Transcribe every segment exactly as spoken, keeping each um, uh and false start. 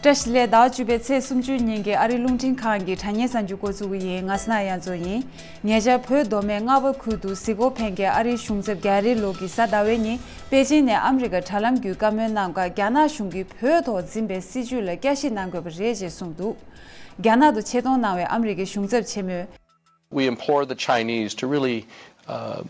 བཀྲ་ཤིས་བདེ་ལེགས། ཟླ་བ་བཅུ་པའི་ཚེས་སུམ་ཅུ་ཉིན་གྱི་ཨ་རིའི་རླུང་འཕྲིན་ཁང་གི་དྲ་བརྙན་གསར་འགྱུར་འགོ་འཛུགས་ཀྱི་ཡིན། ང་སི་ན་ཡ་མཚོ་ཡིན། ཉེ་ཆར་བོད་མདོ་སྨད་རྔ་པ་ཁུལ་དུ་གཟིགས་སྐོར་ཕེབས་མཁན་ཨ་རིའི་གཞུང་ཚབ་གྷེ་རི་ལོ་ཀྱིས་གཟའ་ཟླ་བའི་ཉིན་པེ་ཅིན་ནས་ཨ་མི་རི་ཀར་དྲ་ལམ་བརྒྱུད་བཀའ་མོལ་གནང་སྐབས། རྒྱ་ནག་གཞུང་གིས་བོད་ཐོག་འཛིན་པའི་སྲིད་བྱུས་ལ་བསྐྱར་ཞིབ་གནང་དགོས་པ་རེད་ཅེས་གསུངས་འདུག་རྒྱ་ནག་ཏུ་ཆེད་གཏོང་གནང་བའི་ཨ་མི་རི་ཀའི་གཞུང་ཚབ་ཆེན་མོས། We implore the Chinese to really, uh,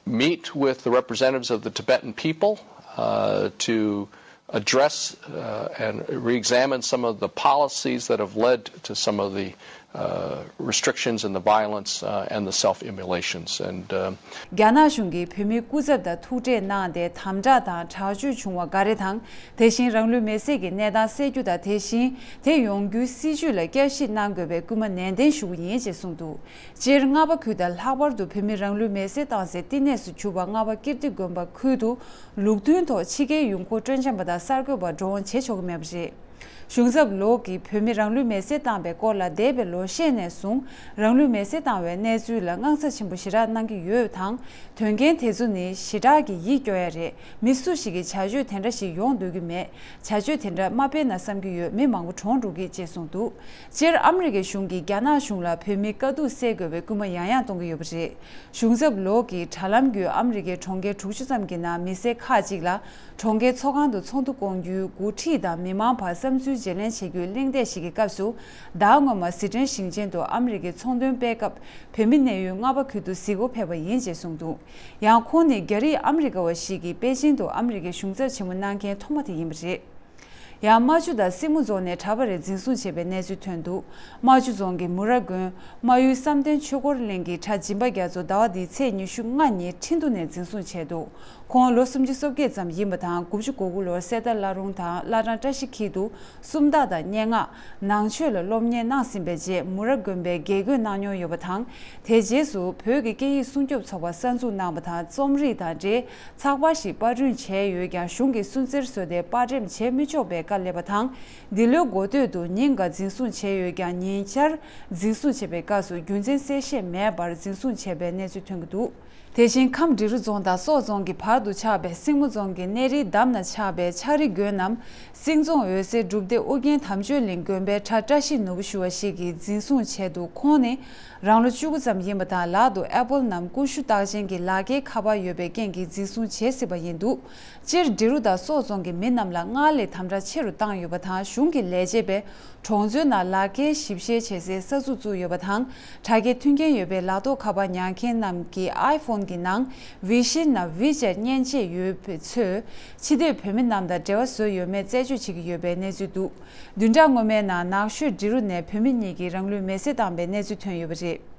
meet with the representatives of the Tibetan people, uh, to address, uh, and re-examine some of the policies that have led to some of the, uh, restrictions and the violence, uh, and the self-immolations. And, um, རྒྱ་ནག་གཞུང་གིས་བོད་མིའི་སྐུ་ཚབ་དང་ཐུག་འཕྲད་གནང་སྟེ། དམ་དྲག་དང་དྲག་སྤྱོད་བྱུང་བ་འགའ་རེ་དང་། དེ་བཞིན་རང་ལུས་མེར་སྲེག་གི་གནས་སྟངས་སེལ་རྒྱུ་དང་། དེ་བཞིན་དེ་ཡོང་རྒྱུའི་སྲིད་བྱུས་ལ་བསྐྱར་ཞིབ་གནང་དགོས་པའི་སྐུལ་མ་ནན་ཏན་ཞུ་རྒྱུ་ཡིན་ཅེས་གསུངས་འདུག་སྤྱིར་རྔ་པ་ཁུལ་དང་། ལྷག་པར་དུ་བོད་མི་རང་ལུས་མེར་སྲེག་བཏང་སའི་བསྟི་གནས་སུ་གྱུར་པ་རྔ་པ་ཀིརྟི་དགོན་པ་ཁུལ་དུ། ལུགས་མཐུན་ཐོག་ཕྱི་རྒྱལ་ཡོང་ཁུངས་སྤྲོད་འཆམ་པ་དང་གསར་འགོད་པ་འགྲོ་འོང་བྱེད་ཆོག་གི་མེད་པ་རེད། གཞུང་ཚབ་ལོ་ཀིས་བོད་མི་རང་ལུས་མེར་སྲེག་བཏང་པའི་སྐོར་ལ། འདས་པའི་ལོ་ཤས་ནས་བཟུང་རང་ལུས་མེར་སྲེག་བཏང་བའི་གནས་ཚུལ་ལ་དངངས་འཚབ་ཆེན་པོ་ཞེ་དྲག་གནང་གི་ཡོད་པ་དང་། དོན་རྐྱེན་དེ་ཚོ་ནི་ཞེ་དྲག་གི་ཡིད་སྐྱོ་ཡ་རེད། མི་སུ་ཞིག་གིས་བྱ་སྤྱོད་དེ་འདྲ་ཞིག་ཡོང་འདོད་ཀྱི་མེད། བྱ་སྤྱོད་དེ་འདྲ་མ་སྤེལ་ན་བསམ་གྱི་ཡོད། མི་མང་པོ་གྲོངས་འགྲོ་གི་ཅེས་གསུངས་འདུག་སྤྱིར་ཨ་མི་རི་ཀའི་གཞུང་གིས་རྒྱ་ནག་གཞུང་ལ་བོད་མིའི་དཀའ་སྡུག་སེལ་དགོས་པའི་སྐུལ་མ་ཡང་ཡང་གཏོང་གི་ཡོད་པ་རེད། གཞུང་ཚབ་ལོ་ཀིས་དྲ་ལམ་བརྒྱུད་ཨ་མི་རི་ཀའི་གྲོང་ཁྱེར་དྲུག་ཅུ་ཙམ་གྱི་ནང་མི་སེར་ཁག་ཅིག་ལ་གྲོང་ཁྱེར་ཚོགས་ཁང་དུ་ཚོགས་འདུ་སྐོང་རྒྱུའི་འགོ་ཁྲིད་དང་མི་མང་བར་བསམ་ཚུལ་བརྗེ་ལེན་བྱེད་རྒྱུའི་གླེང་སྟེགས་ཤིག་གི་སྐབས་སུ། ཟླ་སྔོན་མ་ཟི་ཁྲོན་ཞིང་ཆེན་དུ་ཨ་མི་རི་ཀའི་ཚོང་དོན་སྤེལ་སྐབས། བོད་མི་གནས་ཡུལ་རྔ་པ་ཁུལ་དུ་གཟིགས་སྐོར་ཕེབས་པ་ཡིན་ཅེས་གསུངས་འདུག་ཡང་ཁོང་ནི་རྒྱ་རིགས་ཨ་མི་རི་ཀ་བ་ཞིག་གིས་པེ་ཅིན་དུ་ཨ་མི་རི་ཀའི་གཞུང་ཚབ་ཆེན་མོ་གནང་མཁན་ཐོག་མ་དེ་ཡིན་པ་རེད། ཡང་རྨ་ཆུ་དང་སྲིང་མོ་རྫོང་ནས་གྲྭ་པ་རེ་འཛིན་བཟུང་བྱས་པའི་གནས་ཚུལ་ཐོན་འདུག་རྨ་ཆུ་རྫོང་གི་མུ་ར་དགོན་རྨ་ཡུལ་བསམ་གཏན་ཆོས་འཁོར་གླིང་གི་གྲྭ་སྦྱིན་པ་རྒྱ་མཚོ་ཟླ་བ་འདིའི་ཚེས་ཉི་ཤུ་ལྔ་ཉིན་ཁྲིན་ཏུ་ནས་འཛིན་བཟུང་བྱས་འདུག་ཁོང་ལོ་སུམ་ཅུ་སོ་བརྒྱད་ཙམ་ཡིན་པ་དང་། དགུ་བཅུ་གོ་དགུ་ལོར་གསེར་རྟ་བླ་རུང་དང་བླ་བྲང་བཀྲ་ཤིས་འཁྱིལ་དུ་སུམ་རྟགས་དང་སྙན་ངག་ནང་ཆོས་ལ་སློབ་གཉེར་གནང་ཟིན་པའི་རྗེས། མུ་ར་དགོན་པའི་དགེ་བསྐོས་གནང་མྱོང་ཡོད་པ་དང་། དེའི་རྗེས་སུ་བོད་ཀྱི་སྐད་ཡིག་སྲུང་སྐྱོབ་ཚོགས་པ་གསར་འཛུགས་གནང་བ་དང་། རྩོམ་རིག་དང་འབྲེལ་ཚགས་པར་ཞིག་པར་སྐྲུན་བྱས་ཡོད་ཀྱང་། གཞུང་གིས་སུན་གཙེར་བཟོས་ཏེ་པར་འགྲེམས་བྱེད་མི་ཆོག་པའི་བཀའ་སླེབས་པ་དང་། འདི་ལོའི་འགོ་སྟོད་དུ་ཉིན་འགའ་འཛིན་བཟུང་བྱས་ཡོད་ཀྱང་། ཉེ་ཆར་འཛིན་བཟུང་བྱས་པའི་སྐབས་སུ་རྒྱུ་མཚན་གསལ་བཤད་མེད་པར་འཛིན་བཟུང་བྱས་པའི་གནས་ཚུལ་ཐོན་གྱི་འདུག་དེ་བཞིན་ཁམས་འབྲི་རུ་རྫོང་དང་སོག་རྫོང་གི་བར་དུ་ཆགས་པའི་སྲིང་མོ་རྫོང་གི་གནས་རིའི་འདབས་ན་ཆགས་པའི་ཆག་རི་དགོན་ནམ་སྲིང་རྫོང་འོད་གསལ་སྒྲུབ་སྡེ་ཨོ་རྒྱན་དམ་ཆོས་གླིང་དགོན་པའི་གྲྭ་བཀྲ་ཤིས་ནོར་བུ་ཞུ་བ་ཞིག་གིས་འཛིན་བཟུང་བྱས་འདུག་ཁོང་ནི་རང་ལོ་བཅུ་དགུ་ཙམ་ཡིན་པ་དང་། ལག་ཏུ་ཨེ་པོལ་ནམ་ཀུ་ཤུ་རྟགས་ཅན་གྱི་ལག་འཁྱེར་ཁ་པར་ཡོད་པའི་རྐྱེན་གྱིས་འཛིན་བཟུང་བྱེད་སྲིད་པ་ཡིན་འདུག་སྤྱིར་འབྲི་རུ་དང་སོག་རྫོང་གི་མི་རྣམས་ལ་སྔར་ལས་དམ་དྲག་ཆེ་རུ་བཏང་ཡོད་པ་དང་། གཞུང་གི་ལས་བྱེད་པས་གྲོང་ཚོའི་ནང་ལག་འཁྱེར་ཞིབ་བཤེར་བྱེད་སའི་ས་ཚུགས་བཙུགས་ཡོད་པ་དང་། དྲ་རྒྱའི་མཐུན་རྐྱེན་ཡོད་པའི་ལག་ཐོགས་ཁ་པར་ཉར་མཁན་རྣམས་ཀྱི་ཨའི་ཕོན་གྱི་ནང་ཝི་ཤིན་ནམ་ཝི་ཅེཊ་མཉེན་ཆས་ཡོད་པའི་ཚོས་ཕྱི་སྡོད་བོད་མི་རྣམས་དང་འབྲེལ་བ་བཟོས་ཡོད་མེད་རྩད་གཅོད་བྱེད་ཀྱི་ཡོད་པའི་གནས་ཚུལ་འདུག་བདུན་ཕྲག་སྔོན་མའི་ནང་ནགས་ཤོད་འབྲི་རུ་ནས་བོད་མི་གཉིས་ཀྱིས་རང་ལུས་མེར་སྲེག་བཏང་པའི་གནས་ཚུལ་ཐོན་ཡོད་པ་རེད།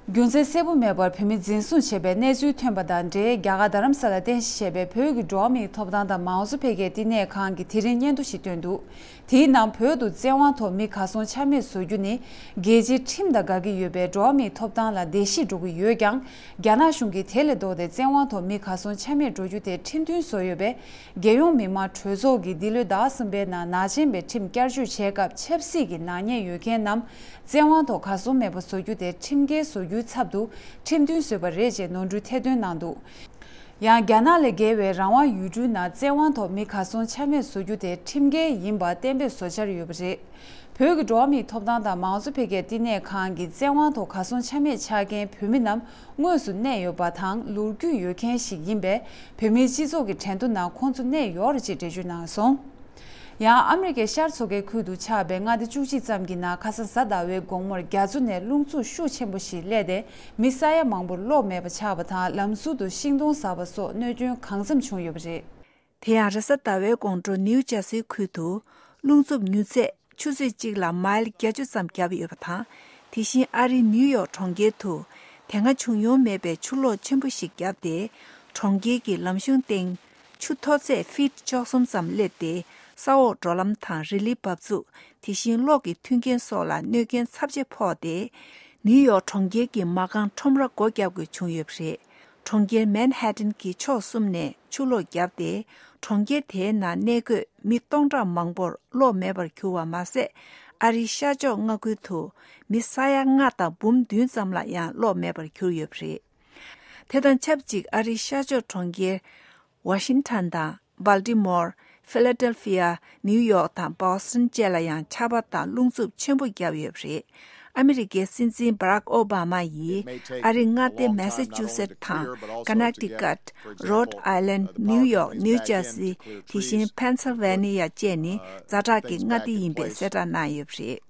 རྒྱུ་མཚན་གསལ་པོ་མེད་པར་བོད་མི་འཛིན་བཟུང་བྱས་པའི་གནས་ཚུལ་ཐོན་པ་དང་འབྲེལ། རྒྱ་གར་རྡ་རམ་ས་ལར་རྟེན་གཞི་བྱས་པའི་བོད་ཀྱི་འགྲོ་བ་མིའི་ཐོབ་ཐང་དང་མང་གཙོ་འཕེལ་རྒྱས་བསྟི་གནས་ཁང་གིས་དེ་རིང་སྙན་ཐོ་ཞིག་བཏོན་འདུག་དེའི་ནང་བོད་དུ་བཙན་དབང་ཐོག་མི་གར་སོང་ཆ་མེད་བཟོ་རྒྱུ་ནི། རྒྱལ་སྤྱིའི་ཁྲིམས་དང་འགལ་གྱི་ཡོད་པས། འགྲོ་བ་མིའི་ཐོབ་ཐང་ལ་བརྡལ་བཤིག་འགྲོ་གི་ཡོད་ཀྱང་། རྒྱ་ནག་གཞུང་གིས་དེ་ལས་ལྡོག་སྟེ། བཙན་དབང་ཐོག་མི་གར་སོང་ཆ་མེད་འགྲོ་རྒྱུ་དེ་ཁྲིམས་མཐུན་བཟོས་ཡོད་པས། རྒྱལ་ཡོངས་མི་དམངས་གྲོས་ཚོགས་ཀྱིས་འདི་ལོའི་ཟླ་བ་གསུམ་པའི་ནང་ནག་ཅན་པའི་ཁྲིམས་བསྐྱར་བཅོས་བྱས་སྐབས། ཆབ་སྲིད་ཀྱི་ནག་ཉེས་ཡོད་མཁན་རྣམས་བཙན་དབང་ཐོག་གར་སོང་མེད་པ་བཟོ་རྒྱུ་དེ་ཁྲིམས་འགལ་བཟོ་རྒྱུའི་ཚབ་ཏུ་ཁྲིམས་མཐུན་བཟོས་པ་རེད་ཅེས་ནོར་འཁྲུལ་ཐེར་འདོན་གནང་འདུག་ཡང་རྒྱ་ནག་ལས་བརྒལ་བའི་རང་དབང་ཡུལ་གྲུའི་ནང་བཙན་དབང་ཐོག་མི་གར་སོང་ཆ་མེད་བཟོ་རྒྱུ་དེ་ཁྲིམས་འགལ་ཡིན་པ་གཏན་འབེབས་བཟོ་འཆར་ཡོད་པ་རེད། བོད་ཀྱི་འགྲོ་བ་མིའི་ཐོབ་ཐང་དང་མང་གཙོ་འཕེལ་རྒྱས་བསྟི་གནས་ཁང་གིས་བཙན་དབང་ཐོག་གར་སོང་ཆ་མེད་ཆགས་མཁན་བོད་མི་རྣམས་དངོས་སུ་གནས་ཡོད་པ་དང་། ལོ་རྒྱུས་ཡོད་མཁན་ཞིག་ཡིན་པས། བོད་མིའི་སྤྱི་ཚོགས་ཀྱི་འགྲན་བསྡུར་ནང་ཁོང་ཚོ་གནས་ཡོད་རེད་ཅེས་འགྲེལ་བརྗོད་གནང་སོང་། ཡང་ཨ་མི་རི་ཀའི་ཤར་མཚོ་ཁའི་ཁུལ་དུ་ཆགས་པའི་མངའ་སྡེ་བཅུ་གཅིག་ཙམ་གྱི་ནང་ཁ་སང་གཟའ་ཟླ་བའི་དགོང་མོར་རྒྱ་མཚོ་ནས་རླུང་འཚུབ་ཤུགས་ཆེན་པོ་ཞིག་བསླད་དེ། མི་ས་ཡ་མང་པོར་གློག་མེད་པ་ཆགས་པ་དང་། ལམ་ཟུར་དུ་ཤིང་སྡོང་ཟགས་པ་སོགས་གནོད་སྐྱོན་གང་འཚམ་བྱུང་ཡོད་པ་རེད། དེ་ཡང་རེས་གཟའ་ཟླ་བའི་དགོང་དྲོ་ནིའུ་ཇར་སིའི་ཁུལ་དུ་རླུང་འཚུབ་མྱུར་ཚད་ཆུ་ཚོད་གཅིག་ལ་མའིལ་བརྒྱད་ཅུ་ཙམ་བརྒྱབ་ཡོད་པ་དང་། དེ་བཞིན་ཨ་རིའི་ནིའུ་ཡོག་གྲོང་ཁྱེར་དུ་དེ་སྔ་བྱུང་མྱོང་མེད་པའི་ཆུ་ལོག་ཆེན་པོ་ཞིག་བརྒྱབ་སྟེ། གྲོང་ཁྱེར་གྱི་ལམ་གཞུང་སྟེང་ཆུ་མཐོ་ཚད་ཧྥིཊ་བཅུ་གསུམ་ཙམ་སླེབས་ཏེ། ས་འོག་འགྲོ་ལམ་དང་རི་ལིའི་འབབ་ཚུགས། དེ་བཞིན་གློག་གི་མཐུན་རྐྱེན་སོགས་ལ་གནོད་རྐྱེན་ཚབས་ཆེ་ཕོག་སྟེ། ནིའུ་ཡོག་གྲོང་ཁྱེར་གྱི་མ་རྐང་ཁྲོམ་ར་སྒོ་བརྒྱབ་དགོས་བྱུང་ཡོད་པ་རེད། གྲོང་ཁྱེར་མན་ཧ་ཏན་གྱི་ཕྱོགས་གསུམ་ནས་ཆུ་ལོག་བརྒྱབ་སྟེ། གྲོང་ཁྱེར་དེའི་ནང་གནས་འཁོད་མི་སྟོང་ཕྲག་མང་པོར་གློག་མེད་པར་གྱུར་བ་མ་ཟད། ཨ་རིའི་ཤར་ཕྱོགས་མངའ་ཁུལ་དུ་མི་ས་ཡ་ལྔ་དང་འབུམ་བདུན་ཙམ་ལ་ཡང་གློག་མེད་པར་གྱུར་ཡོད་པ་རེད། དེ་དང་ཆབས་ཅིག་ཨ་རིའི་ཤར་ཕྱོགས་གྲོང་ཁྱེར་ཝ་ཤིང་ཐན་དང་། སྦལ་ཏི་མོར། ཕི་ལ་ཌེལ་ཕི་ཡ། ནིའུ་ཡོག་དང་བྷོ་སི་ཊོན་བཅས་ལ་ཡང་ཆར་པ་དང་རླུང་འཚུབ་ཆེན་པོ་བརྒྱབ་ཡོད་པ་རེད། ཨ་མི་རི་ཀའི་སྲིད་འཛིན་བྷ་རག་ཨོ་བྷ་མ་ཡིས་ཨ་རིའི་མངའ་སྡེ་མེ་ས་ཅུ་སེ་ཊི་དང་ཀ་ནེག་ཊི་ཀཊ། རོཌ་ཨའི་ལེནཌ། ནིའུ་ཡོག། ནིའུ་ཇར་སི། དེ་བཞིན་ཕེན་སིལ་ཝེ་ནི་ཡ་བཅས་ནི་ཛ་དྲག་གི་མངའ་སྡེ་ཡིན་པའི་གསལ་བསྒྲགས་གནང་ཡོད་པ་རེད།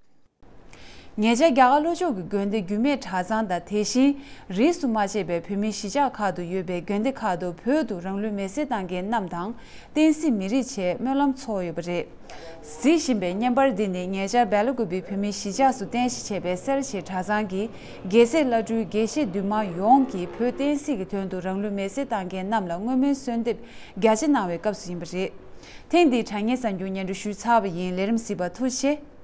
ཉེ་ཆར་རྒྱ་གར་ལྷོ་ཕྱོགས་ཀྱི་དགོན་སྡེ་རྒྱུད་སྨད་གྲྭ་ཚང་དང་། དེ་བཞིན་རིས་སུ་མ་ཆད་པའི་བོད་མིའི་གཞིས་ཆགས་ཁག་ཏུ་ཡོད་པའི་དགོན་སྡེ་ཁག་ཏུ་བོད་དུ་རང་ལུས་མེར་སྲེག་བཏང་མཁན་རྣམས་དང་། བསྟན་སྲིད་མི་རིགས་ཆེད་སྨོན་ལམ་འཚོགས་ཡོད་པ་རེད། གཟིགས་བཞིན་པའི་བརྙན་པར་འདི་ནི་ཉེ་ཆར་སྦེལ་ཀོབ་བོད་མིའི་གཞིས་ཆགས་སུ་རྟེན་གཞི་བྱས་པའི་སེར་བྱེས་གྲྭ་ཚང་གི་རྒྱལ་སྲས་བླ་སྤྲུལ་དགེ་བཤེས་འདུས་མང་ཡོངས་ཀྱིས་བོད་བསྟན་སྲིད་ཀྱི་དོན་དུ་རང་ལུས་མེར་སྲེག་བཏང་མཁན་རྣམས་ལ་བསྔོ་སྨོན་གསོལ་འདེབས་རྒྱ་ཆེ་གནང་བའི་སྐབས་སུ་ཡིན་པ་རེད། ཐེངས་འདིའི་དྲ་བརྙན་གསར་འགྱུར་སྙན་སྒྲོན་ཞུས་ཚར་བ་ཡིན། ལས་རིམ་གཟིགས་པར་ཐུགས་རྗེ་ཆེ།